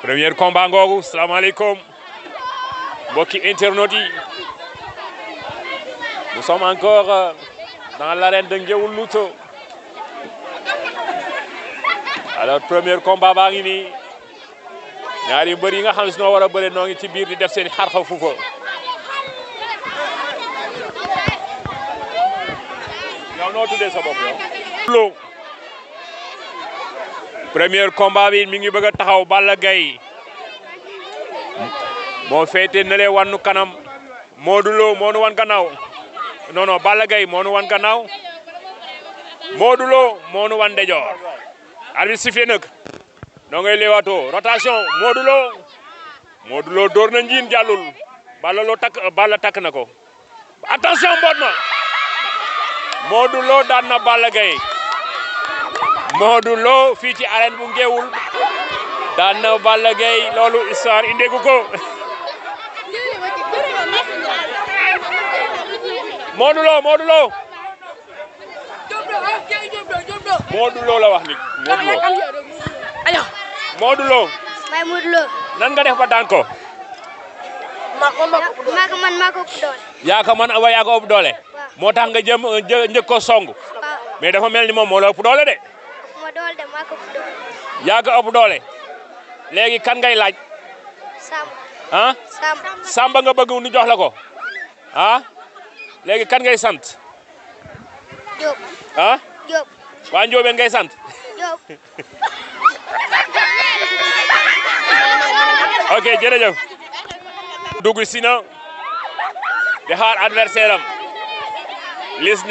Premier combat ngoogu salaamaaleykum mbokki internautes yi nous sommes encore dans l'arène de Nguéoul Louto. Alors premier combat baa ngi nii ñaari mbër yi nga xam ne si noo war a bëre noo ngi ci biir di def seen xarxa fuufa. yow noo tuddee sa bopp yow. premier combat bi mi ngi bëgg a taxaw Balla Gaye moo féete ne lee wannu kanam Modou Lo moo nu wan gannaaw non Balla Gaye moo nu wan gannaaw Modou Lo moo nu wan ndejoor. arbitre sifflé nag noo ngay leewaatoo rotation Modou Lo door na njiin jàllul Balla takk na ko attention mboot na Modou Lo daan na Balla Gaye Modou Lo fii ci arène bu Nguéoul daan na Balla Gaye loolu histoire indéegu ko Modou Lo la wax ni Modou Lo nan nga def ba daan ko maa ko ëpp doole. yaa ko man yaa ko ëpp doole moo tax nga njëkk ko song mais dafa mel ni moom moo la ëpp doole de ma doole de maa ko ëpp doole. yaa ko ëpp doole léegi kan ngay laaj Samba. ah Samba nga bëgg nu jox la ko ah léegi kan ngay sant Diop. ah Diop. waa Njóobeen ngay sant Diop. ok jërëjëf dugg si na di xaar adversaire am Liss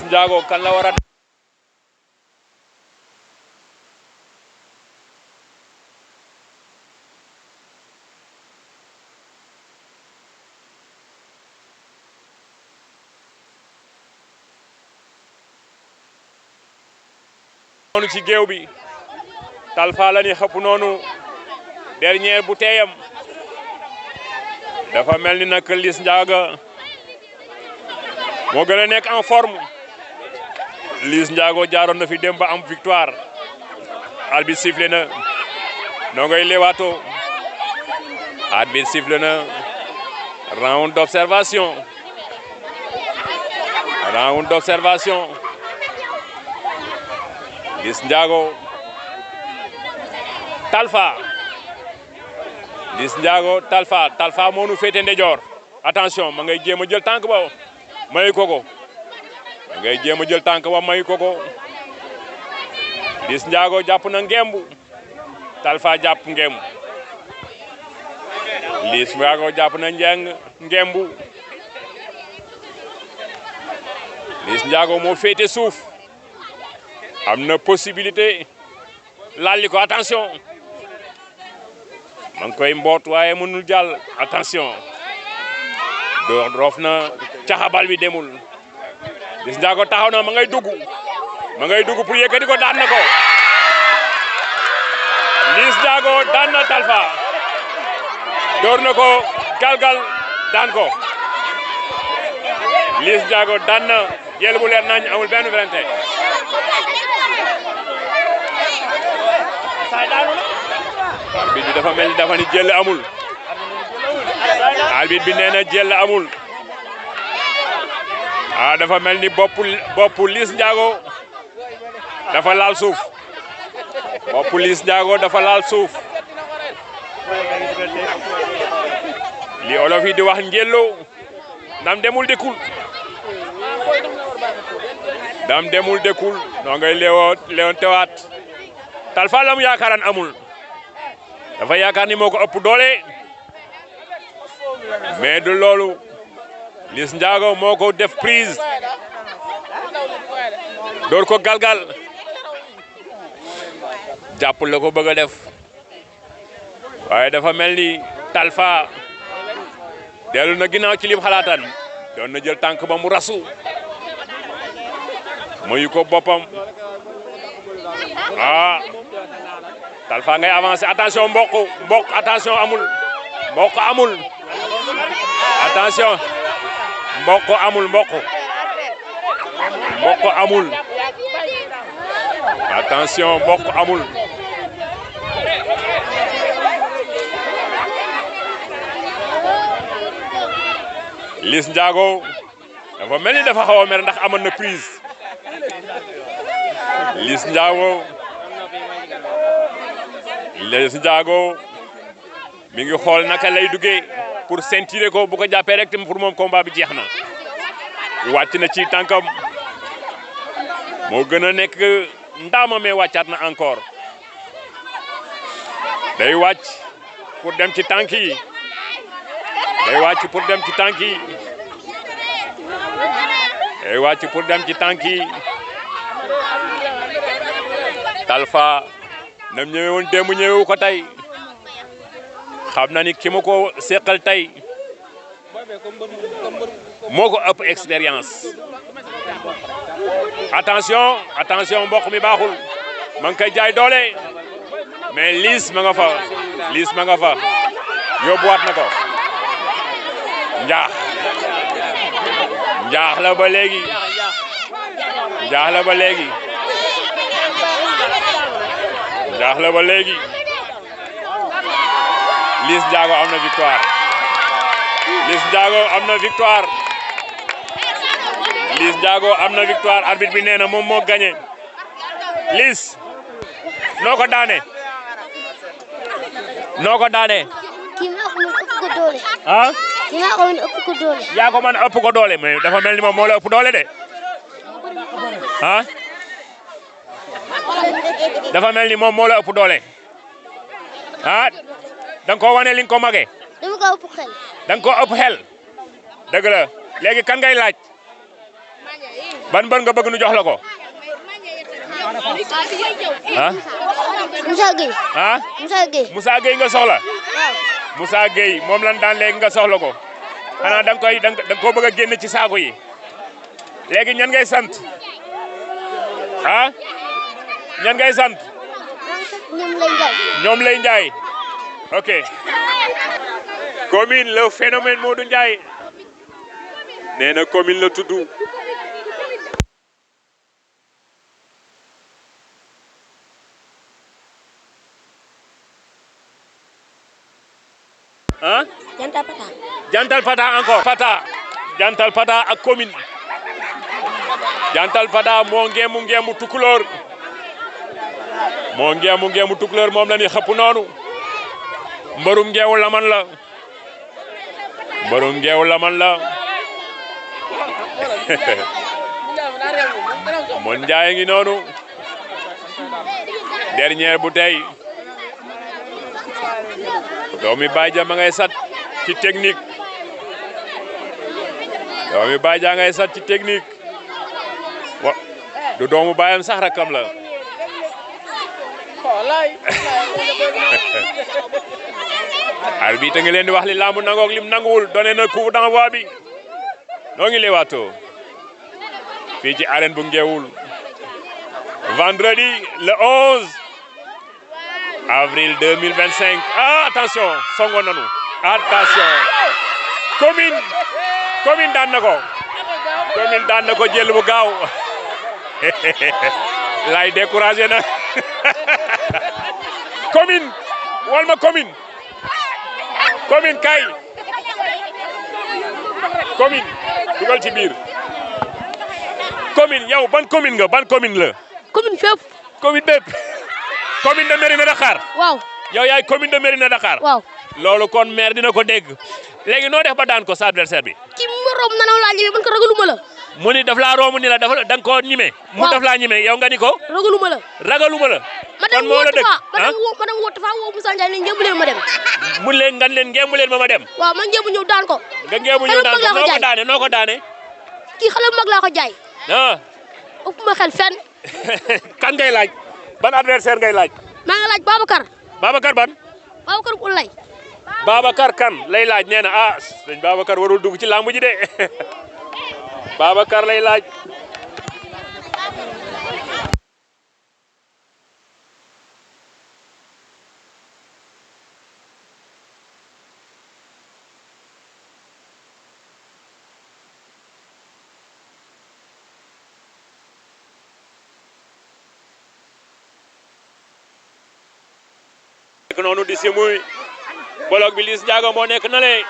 Ndiago kan la war a noonu ci géew bi Talfa la ni xëpp noonu dernier bu teeyam dafa mel ni nag Liss Ndiago moo gën a nekk en forme Liss Ndiago jaaroon na fi dem ba am victoire arbitre sifflé na noo ngay leewaato arbitre sifflé na round d'observation Liss Ndiago Talfa moo nu féete ndejoor attention ma ngay jéem a jël tànk ba mayu ko Liss Ndiago jàpp na ngembu Talfa jàpp ngembu Liss Ndiago jàpp na ngembu Liss Ndiago moo féete suuf am na possibilité lalli ko attention ma ngi koy mboot waaye mënul jàll attention roof na caxabal bi demul Liss Ndiago taxaw na ma ngay dugg pour yëkkati ko daan na ko Liss Ndiago daan na Talfa door na ko galgal daan ko Liss Ndiago daan na jël bu leer nañ amul benn werante arbitre bi dafa mel ni dafa ni jël amul arbitre bi nee na jël amul dafa mel ni boppu Liss Ndiago dafa laal suuf li olof yi di wax njëlloo ndam demul dekul noo ngay leewoon tewaat Talfa la mu yaakaaran amul dafa yaakaar ni moo ko ëpp doole mais du loolu Liss Ndiago moo ko def prise door ko galgal jàpp la ko bëgg a def waaye dafa mel ni Talfa dellu na ginnaaw ci lim xalaatan doon na jël tànk ba mu rasu mayu ko boppam Talfa ngay avancé attention mboq attention amul attention mboq amul attention mboq amul Liss Ndiago dafa mel ni dafa xaw a mer ndax amoon na prise Liss Ndiago mi ngi xool naka lay duggee pour ceinturer ko bu ko jàppee rek pour moom combat bi jeex na wàcc na ci tànkam moo gën a nekk ndaama mais wàccaat na encore day wàcc pour dem ci tànk yi day wàcc pour dem ci tànk yi day wàcc pour dem ci tànk yi Talfa nam ñëwee woon démb ñëwewu ko tey xam na ni ki ma ko seqal tey moo ko ëpp expérience attention mboq mi baaxul ma ngi koy jaay doole mais Liss ma nga fa yóbbuwaat na ko njaax la ba léegi Liss Ndiago am na victoire Liss Ndiago am na victoire arbitre bi nee na moom moo gagné Liss noo ko daane kii maa ko mën ëpp ko doole. ah kii maa ko mën ëpp ko doole. yaa ko mën ëpp ko doole mais dafa mel ni moom moo la ëpp doole de ah dafa mel ni moom moo la ëpp doole ah da nga koo wane li nga ko magee. dama ko ëpp xel. da nga koo ëpp xel dëgg la léegi kan ngay laaj ban bër nga bëgg nu jox la ko ah. Moussa Gueye. ah Moussa Gueye nga soxla. waaw. Moussa Gueye moom lan daan léegi nga soxla ko xanaa da nga koo bëgg a génn ci saako yi léegi ñan ngay sant ah ñan ngay sant. ñoom lay Ndiaye. ok. Commune le phénomène Modou Ndiaye nee na Commune la tudd. ah. Jantal Pata encore. Jantal Pata ak Commune. Jantal Pata moo ngeemu tukulóor. moom la ni xëpp noonu. mbërum ngeewu laman la. Mon Ndiaye ngi noonu. dernière bouteille. doomi Baye ma ngay sat ci technique. wa du doomu baayam sax rakam la. arbitre nga leen di wax li lamb nangook lim nanguwul donné na coup d'envoi bi noo ngi leewaatoo fii ci arène bu Ngéwul vendredi le 11 avril 2025 ah attention songo nanu attention Commune daan na ko jël bu gaaw lay découragé na Commune wal ma Commune kay Commune dugal ci biir Commune yow ban commune la. commune fépp. commune bépp. commune de Mérina Dakhar. waaw. yow yaay commune de Mérina Dakhar. waaw. loolu kon maire dina ko dégg léegi noo def ba daan ko sa adversaire bi. ki ma romb na laa ñeme man ko ragaluma la. mu ni daf laa romb ni la da nga koo ñime. mu daf laa ñime yow nga ni ko. ragaluma la. kon moo la dëgg ma dem woo Tafa woo Moussa Ndiaye ne ngeen leen ma dem. mun leen ngan leen ngeen mu leen ma dem. waaw man ngeen ñëw daan ko. nga ngeen mu ñëw daan ko noo ko daane. kii xale bu mag laa ko jaay. ah. ëpp ma xel fenn. kan ngay laaj ban adversaire ngay laaj. maa ngi laaj Babacar. Babacar ban. Babacar Ulay. Babacar kan lay laaj nee na ah sëñ Babacar warul dugg ci làmb ji de Babacar lay laaj. nekk noonu di simuy bolok bi Liss Ndiago moo nekk na le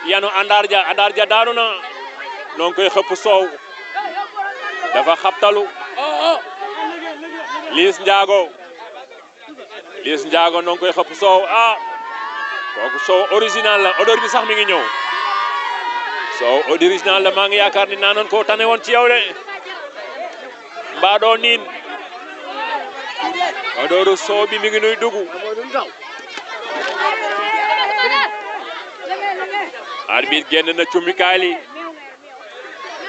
yanu Andar Dia daanu na noo ngi koy xëpp soow dafa xabtalu Liss Ndiago noo ngi koy xëpp soow kooku soow original la odeur bi sax mi ngi ñëw soow original la maa ngi yaakaar ni naanoon ko tane woon ci yow de mbaa doo niin odoru soow bi mi ngi nuy dugg arbitre génn na cumikaay li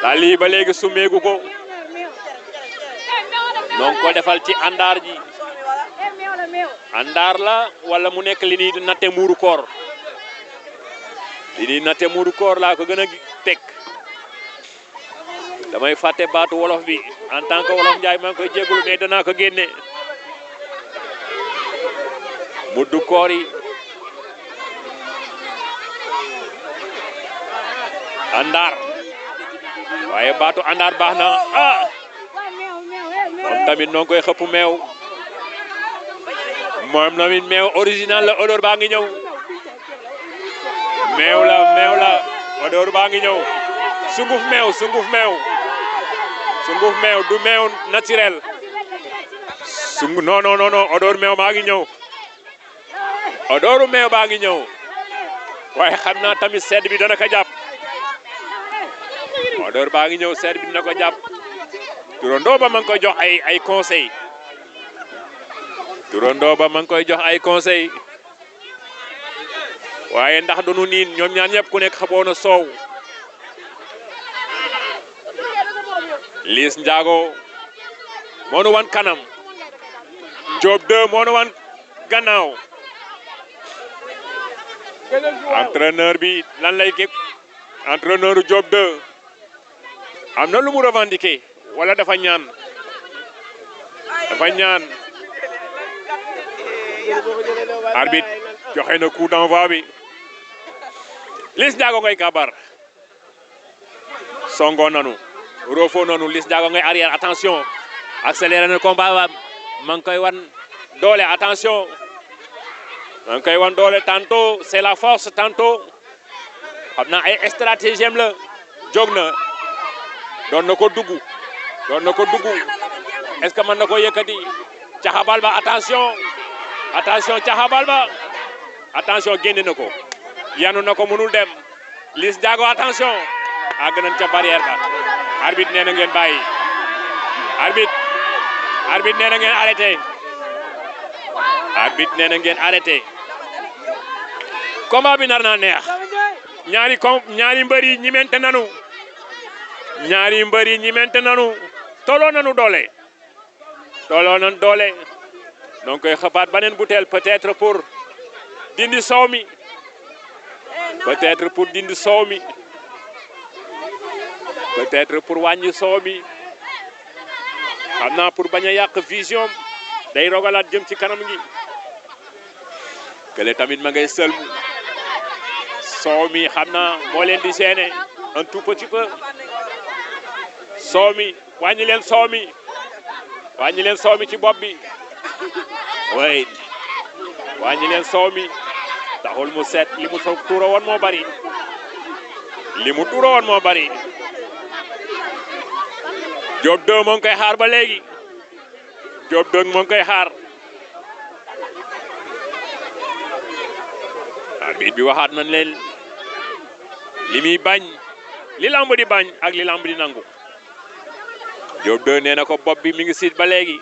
daal lii ba léegi sumeegu ko noo ngi ko defal ci àndaar ji àndaar la wala mu nekk li ñuy natte muuru koor li ñuy natte muuru koor laa ko gën a teg damay fàtte baatu wolof bi en tant que wolof njaay maa ngi koy jégalu mais danaa ko génne muddu koor yi àndaar waaye baatu àndaar baax na moom tamit noo ngi koy xëpp meew moom tamit meew original la odeur baa ngi ñëw meew la odeur baa ngi ñëw sunguf meew du meew naturel non odeur meew baa ngi ñëw odoru meew baa ngi ñëw waaye xam naa tamit sedd bi dana ko jàpp odeur baa ngi ñëw sedd bi dina ko jàpp turandoo ba ma ngi koy jox ay conseil turandoo ba ma ngi koy jox ay conseil waaye ndax du nu niin ñoom ñaar ñëpp ku nekk xaboon na soow Liss Ndiago moo nu wan kanam Diop 2 moo nu wan gannaaw entraîneur bi lan lay képp entraîneur Diop 2 am na lu mu revendiqué wala dafa ñaan arbitre joxe na coup d'envoi bi Liss Ndiago ngay kabar songo nanu rofo nanu Liss Ndiago ngay arrière attention accéléré na combat ba ma ngi koy wan doole attention ma ngi koy wan doole tantôt c'est la force tantôt xam naa ay stratégie am la jóg na doon na ko dugg est-ce que mën na ko yëkkati caxabal ba attention caxabal ba attention génne na ko yanu na ko mënul dem Liss Ndiago attention àgg nañ ca barrière ba arbitre nee na ngeen bàyyi arbitre nee na ngeen arrêté combat bi nar naa neex ñaari mbër yi ñimente nanu tolloo nanu doole donc koy xabaat beneen butéel peut-être pour dindi soow mi peut-être pour wàññi soow mi xam naa pour bañ a yàq vision day rogalaat jëm ci kanam gi kële tamit ma ngay sëlmu soow mi xam naa moo leen di seene un tout petit peu soow mi wàññi leen soow mi ci bopp bi way wàññi leen soow mi taxul mu set li mu tuura woon moo bari Diop 2 moo ngi koy xaar ba léegi arbitre bi waxaat nañ leen li muy bañ li lamb di bañ ak li lamb di nangu Diop 2 nee na ko bopp bi mi ngi siit ba léegi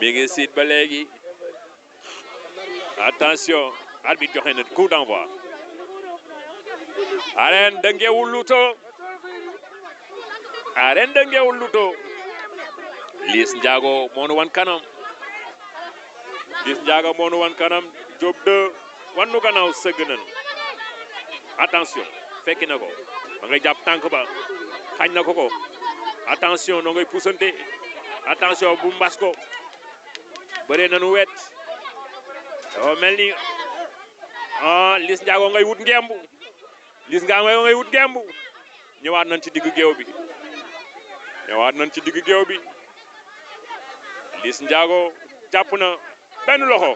mi ngi siit ba léegi attention arbitre joxe na coup d'envoi arène de Ngéwul Luto Liss Ndiago moo nu wan kanam Diop 2 wan nu gannaaw sëgg nañu attention fekki na ko ma ngay jàpp tànk ba xañ na ko attention noo ngay puusante attention bu mbas ko bëree nañu wet dafa mel ni Liss Ndiago ngay wut ngemb ñëwaat nañ ci digg géew bi Liss Ndiago jàpp na benn loxo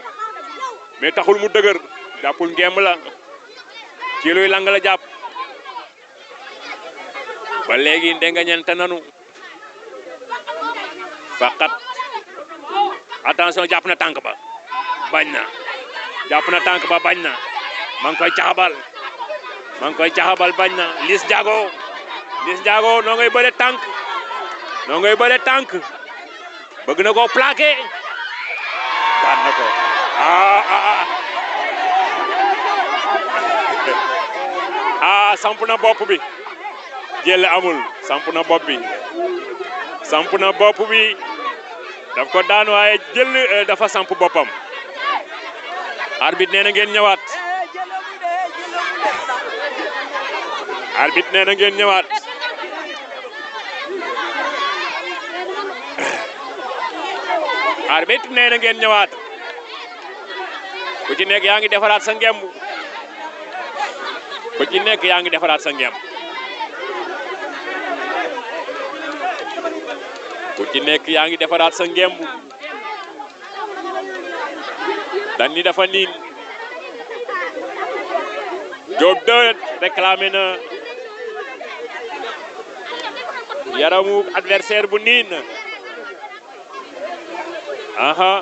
mais taxul mu dëgër jàppul ngemb la ci luy lang la jàpp ba léegi ndengañente nanu faqat attention jàpp na tànk ba bañ na jàpp na tànk ba bañ na ma ngi koy caxabal bañ na Liss Ndiago noo ngay bëre tànk bëgg na ko plaqué daan na ko samp na bopp bi jël amul samp na bopp bi daf ko daan waaye jël dafa samp boppam arbitre nee na ngeen ñëwaat arbitre nee na ngeen ñëwaat arbitre nee na ngeen ñëwaat ku ci nekk yaa ngi defaraat sa ngemb ku ci nekk yaa ngi defaraat sa ngemb ku ci nekk yaa ngi defaraat sa ngemb dan ni dafa niin Diop 2 réclamé na yaramu adversaire bu niin aha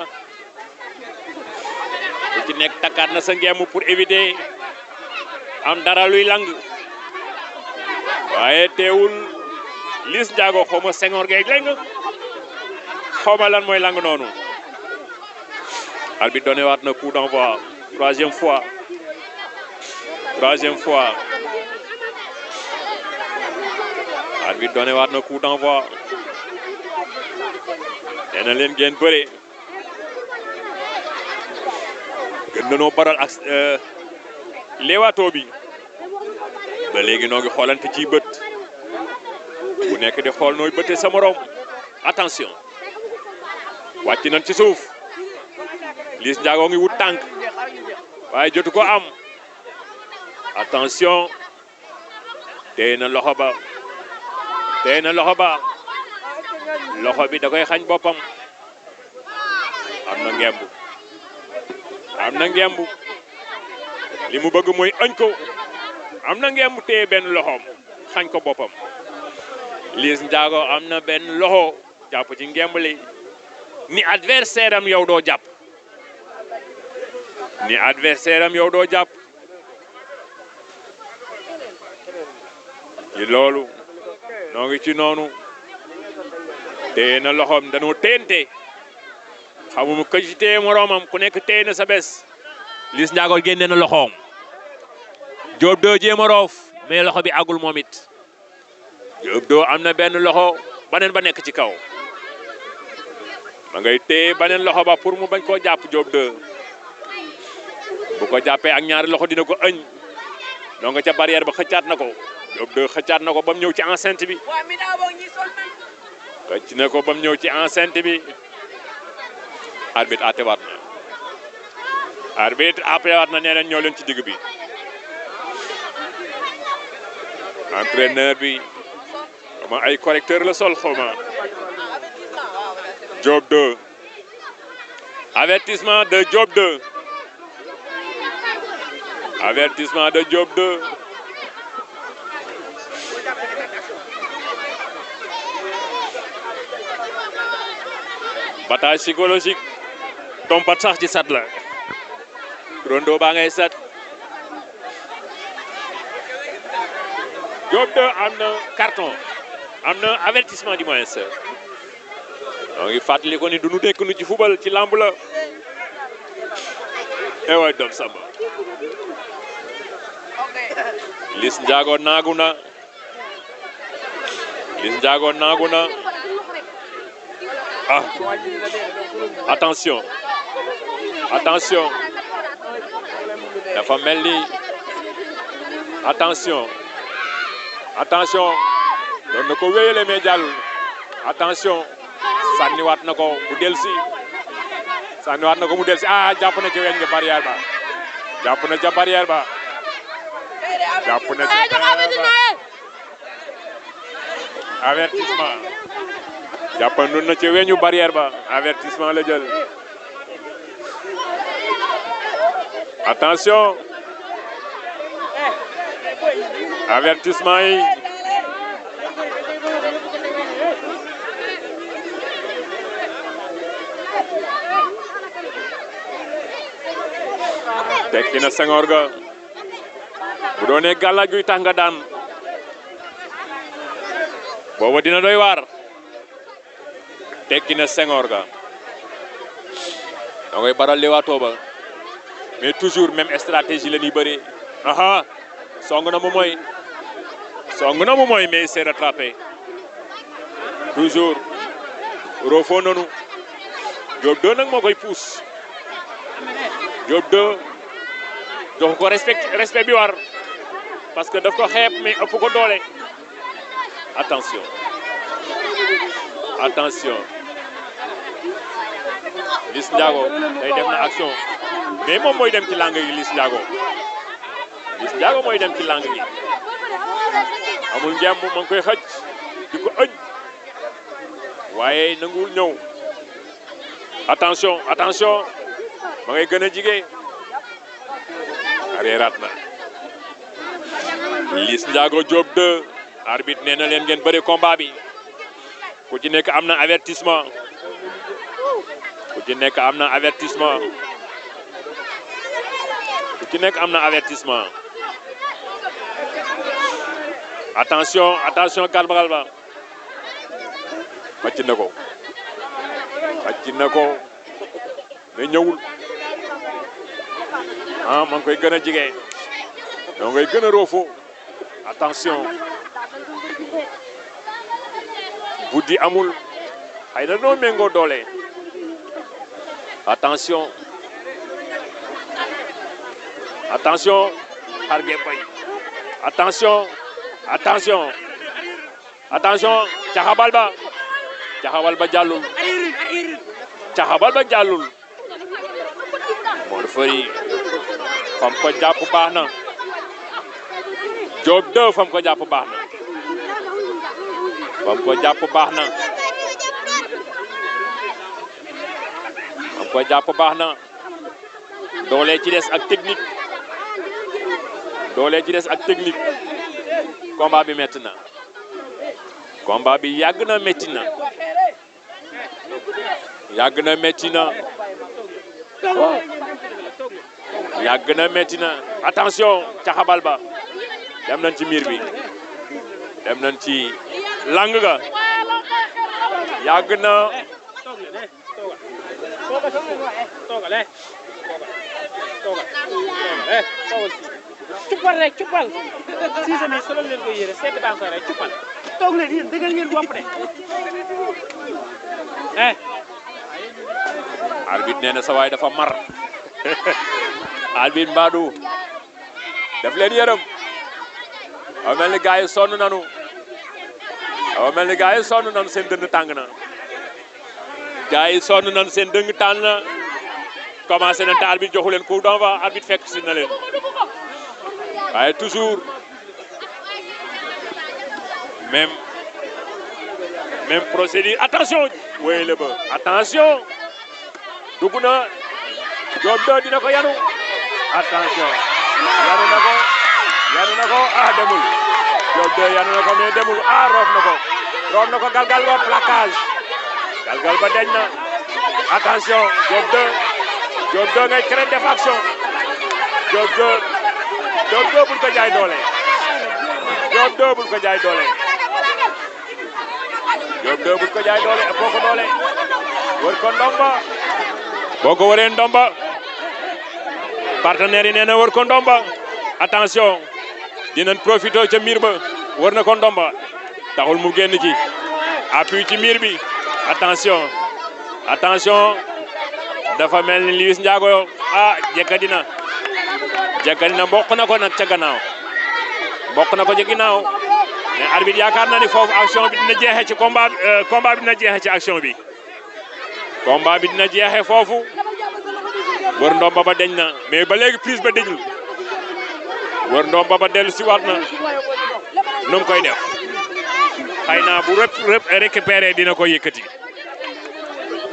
ku ci nekk takkaat na sa ngemb pour éviter am dara luy lang waaye teewul Liss Ndiago xaw ma Senghor geeg léegi xaw ma lan mooy lang noonu arbitre donné waat na coup d'envoi troisième fois arbitre donné waat na coup d'envoi nee na leen ngeen bëre gën nañoo baral ak leewaatoo bi ba léegi noo ngi xoolante ci bët bu nekk di xool nooy bëtte sa morom attention wàcc nañ ci suuf Liss Ndiago ngi wut tànk waaye jotu ko am attention téye na loxo ba loxo bi da koy xañ boppam am na ngemb li mu bëgg mooy añ ko am na ngemb téye benn loxoom xañ ko boppam Liss Ndiago am na benn loxo jàpp ci ngemb li ni adversaire am yow doo jàpp ci loolu noo ngi ci noonu téye na loxoom dañoo téente xamuma ko ci téye moroomam ku nekk téye na sa bés Liss Ndiago génne na loxoom Diop 2 jéem a roof mais loxo bi àggul moom it Diop 2 am na benn loxo baneen ba nekk ci kaw ma ngay téye baneen loxo ba pour mu bañ koo jàpp Diop 2 bu ko jàppee ak ñaari loxo dina ko ëñ donc ca barrière ba xëccaat na ko Diop 2 xëccaat na ko ba mu ñëw ci enceinte bi xëcc na ko ba mu ñëw ci enceinte bi arbitre àttewaat na nee na ñoo leen ci digg bi entraîneur bi xama ay correcteur la sol xawma Diop 2 avertissement de Diop 2 bataille psychologique tompat sax ci sat la rondo baa ngay sat Diop 2 am na carton am na avertissement du moins ñoo ngi fàttali ko ni du nu dekk nu ci football ci lamb la waay doom samba Liss Ndiago naagu na attention dafa mel ni attention doon na ko wéyale mais jàllul attention sànniwaat na ko mu delsi jàpp na ci weñ nga barrière ba jàpp na ca barrière ba avertissement jàppandu na ci weñu barrière ba avertissement la jël attention avertissement yi tekki na Senghor ga bu doonee gàllaaj guy tax nga daan booba dina doy waar tekki na Senghor ga da ngay baral lewaatoo ba mais toujours même stratégie la ñuy bëri aha song na mu mooy mais c'est rattrapé toujours roofoo nanu Diop 2 nag moo koy pousse Diop 2 jox ko respect bi war parce que daf ko xeeb mais ëpp ko doole attention Liss Ndiago day def na action mais moom mooy dem ci langue gi Liss Ndiago mooy dem ci langue gi amul ngemb ma ngi koy xëcc di ko ëñ waaye nanguwul ñëw attention ma ngay gën a jige areeraat na Liss Ndiago Diop 2 arbitre nee na leen ngeen bëri combat bi ku ci nekk am na avertissement attention galbal ba wàcc na ko mais ñëwul ma ngi koy gën a jige ma ngi koy gën a roofo attention buddi amul xëy na noo méngoo doole attention xarge bay attention caxabal ba jàllul Mor Feury fam ko jàpp baax na Diop 2 fam ko jàpp baax na doole ci des ak technique combat bi metti na combat bi yàgg na metti na attention caxabal ba dem nañ ci miir bi dem nañ ci lang ga yàgg na cuppal rek cuppal si sa solo leen ko yére seet baa ko rek cuppal toog leen yéen dëggal ngeen bopp de arbitre nee na sa waay dafa mar arbitre Mbadou daf leen yërëm aw mel ni gars yi sonn nanu seen dënn tàng na commencé nañ te arbitre joxu leen coup d'envoi arbitre fekk si na leen waaye toujours même procédure attention wéy la ba attention dugg na Diop 2 dina ko yanu attention yanu na ko demul Diop 2 yanu na ko mais demul roof na ko galgal ba plaquage galgal ba deñ na attention Diop 2 ngay créer défaction Diop 2 bul ko jaay doole Diop 2 bul ko jaay doole ëppoo ko doole wër ko ndomba boo ko wëree ndomba partenaire yi nee na wër ko ndomba attention dinañ profité ca miir ba wër na ko ndomba taxul mu génn ci appui ci miir bi attention dafa mel ni Liss Ndiago jekkadi na mboq na ko nag ca gannaaw mais arbitre yaakaar na ni foofu action bi dina jeexee ci combat bi dina jeexee ci action bi combat bi dina jeexee foofu wër ndomba ba deñ na mais ba léegi prise ba deñul wër ndomba ba dellu si waat na nu mu koy def xëy na bu récupéré dina ko yëkkati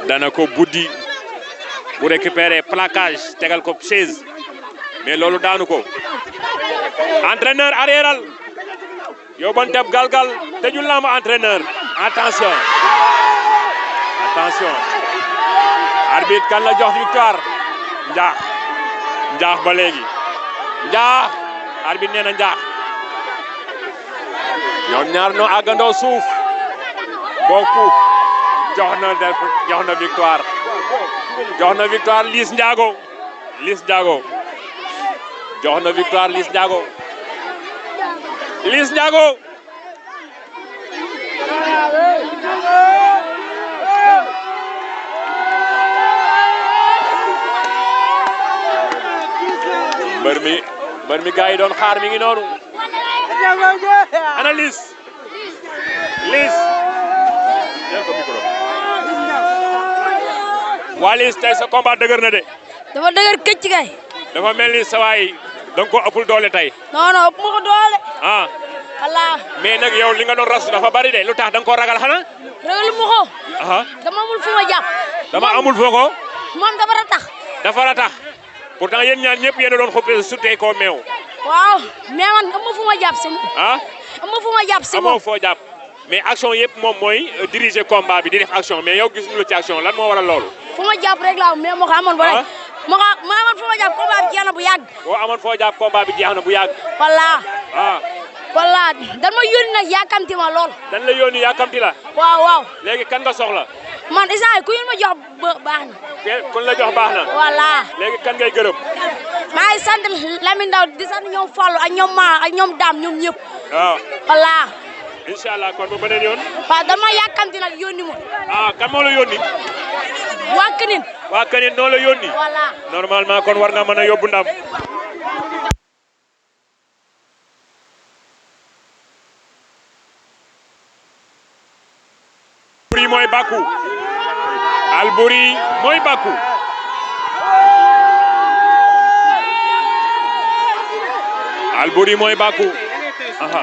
dana ko buddi bu récupéré plaquage tegal ko chaise mais loolu daanu ko entraîneur arrièreal yóbbanteb galgal tëjul lamb entraîneur attention attention arbitre kan la jox victoire njaax ba léegi njaax arbitre nee na njaax ñoom ñaar noo àggandoo suuf bokku jox na victoire Liss Ndiago jox na victoire Liss Ndiago mbër mi gars yi doon xaar mi ngi noonu ana Liss jël ko micro waa Liss tey sa combat dëgër na de dafa dëgër këcc kay. dafa mel ni sa waay da nga ko ëppul doole tey non ëpp ma ko doole. ah wallaahi. mais nag yow li nga doon rasu dafa bari de lu tax da nga koo ragal xanaa ragalu ma ko. dama amul fu ma jàpp. dama amul foo ko moom dafa ratax. pourtant yéen ñaar ñëpp yéen a doon xuppe sutee koo meew waaw mais man am ma fu ma jàpp si moom. am ma fu ma jàpp si moom amoo foo jàpp mais action yëpp moom mooy diriger combat bi di def action mais yow gis ñu la ci action lan moo waral loolu. fu ma jàpp rek laa mais moo ko amoon ba rek. ma amoon fu ma jàpp combat bi jeex na bu yàgg. boo amoon foo jàpp combat bi jeex na bu yàgg. wallaahi dan ma yónni nag yàkkamti ma lool. dan la yónni yàkkamti la. waaw. léegi kan nga soxla. man instant ku ñu ma jox baax na. kun la jox baax na. wallaahi. léegi kan ngay gërëm. maa ngi sant Lamine Ndaw di sant ñoom Fallou ak ñoom Ma ak ñoom Dame ñoom ñëpp. waaw. wallaahi. incha allah kon ba beneen yoon. waaw dama yàkkamti nag yónni ma. kan moo la yónni. waa Kënin. waa Kënin noo la yónni. wallaahi. normalement kon war nga mën a yóbbu ndam. Alboury mooy bàkku Alboury mooy bàkku aha